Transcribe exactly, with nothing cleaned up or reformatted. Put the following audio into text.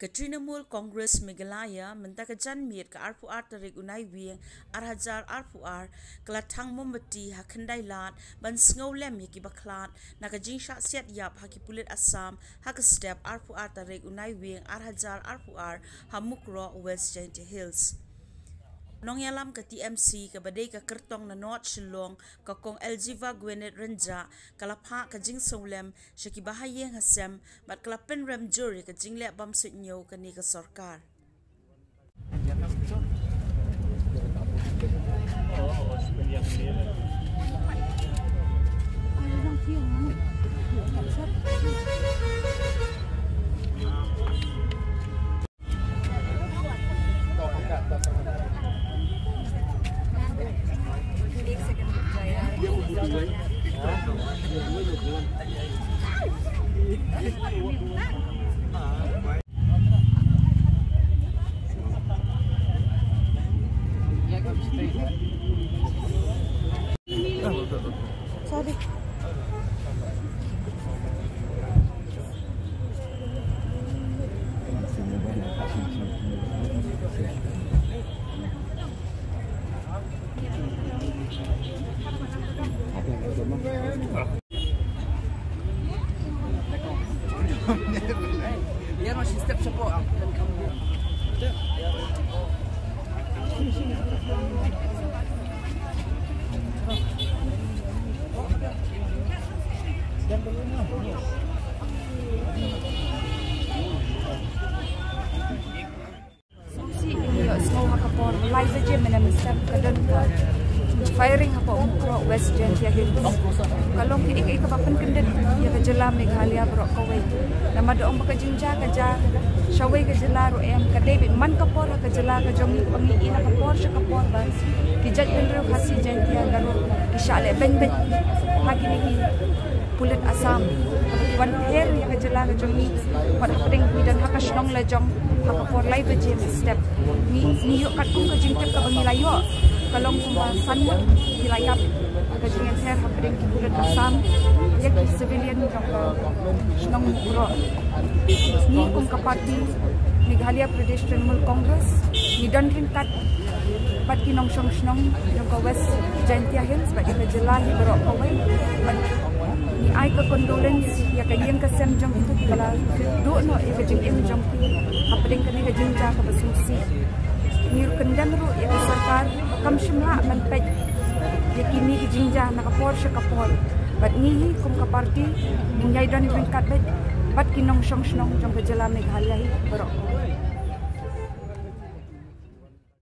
Ka Trinamool Congress Meghalaya mynta ka janmiet ka arphew ar tarik u Naiwieng ar hajar arphew ar ka la thang mombati ha Khyndailad ban sngewlem ïa ki bakhlad na ka jingshah siat ïap ha ki pulit Assam ha ka step arphew ar tarik u Naiwieng ar hajar arphew ar ha Mukroh, West Jaintia Hills. Nongïalam ka T M C kaba dei ka kyrtong na North Shillong, ka Kong Aljiva Gwyneth Rynjah, ka la phah ka jingsngewlem sha ki bahaïing hasem bad ka la pynrem jur ïa ka jingleh bam suidñiew kane ka sorkar. Sorry. Sngewsih ïa ka sngew ha ka por lai baje mynne mynstep ka don ka firing hapoh Mukroh, West Jaintia Hills. Ka long kaei kaei kaba pynkyndit ïa ka jylla Meghalaya baroh kawei. Namar da ong ba ka jingjia ka jia shawei ka jylla ruh em, ka dei beit man ka por ha ka jylla ka jong ngi kaba ngi ïohi na ka por sha ka por ba ki jaitbynriew Khasi Jaiñtia Garo ki shah leh beiñ beiñ ha kine ki pulit Assam. Wan pher ïa ka jylla ka jong ngi, bad hapdeng ngi don ha ka shnong la jong ha ka por lai baje mynstep. Ngi, ngi ïoh katkum ka jingtip kaba ngi la ïoh, ka long kumba san ngut ki la ïap ha ka jingïapher hapdeng ki pulit Assam ïa ki civilian jong ka shnong Mukroh. Ngi kum ka party Meghalaya Pradesh Trinamool Congress ngi don ryngkat bad ki nongshong shnong jong ka West Jaintia Hills bad ïa ka jylla hi baroh kawei. Bad ngi ai ka condolence ïa ka ïing ka sem jong kito kiba la duh noh ïa ka jingim jong ki hapdeng kane ka jingjia kaba sngewsih. Ngi ruh kyndem ruh ïa ka sorkar ba kam shym lah ban peit ïa kine ki jingjia na ka por sha ka por. Bad ngi hi kum ka party ngin ïai don ryngkat beit bad ki nongshong shnong jong ka jylla Meghalaya hi baroh.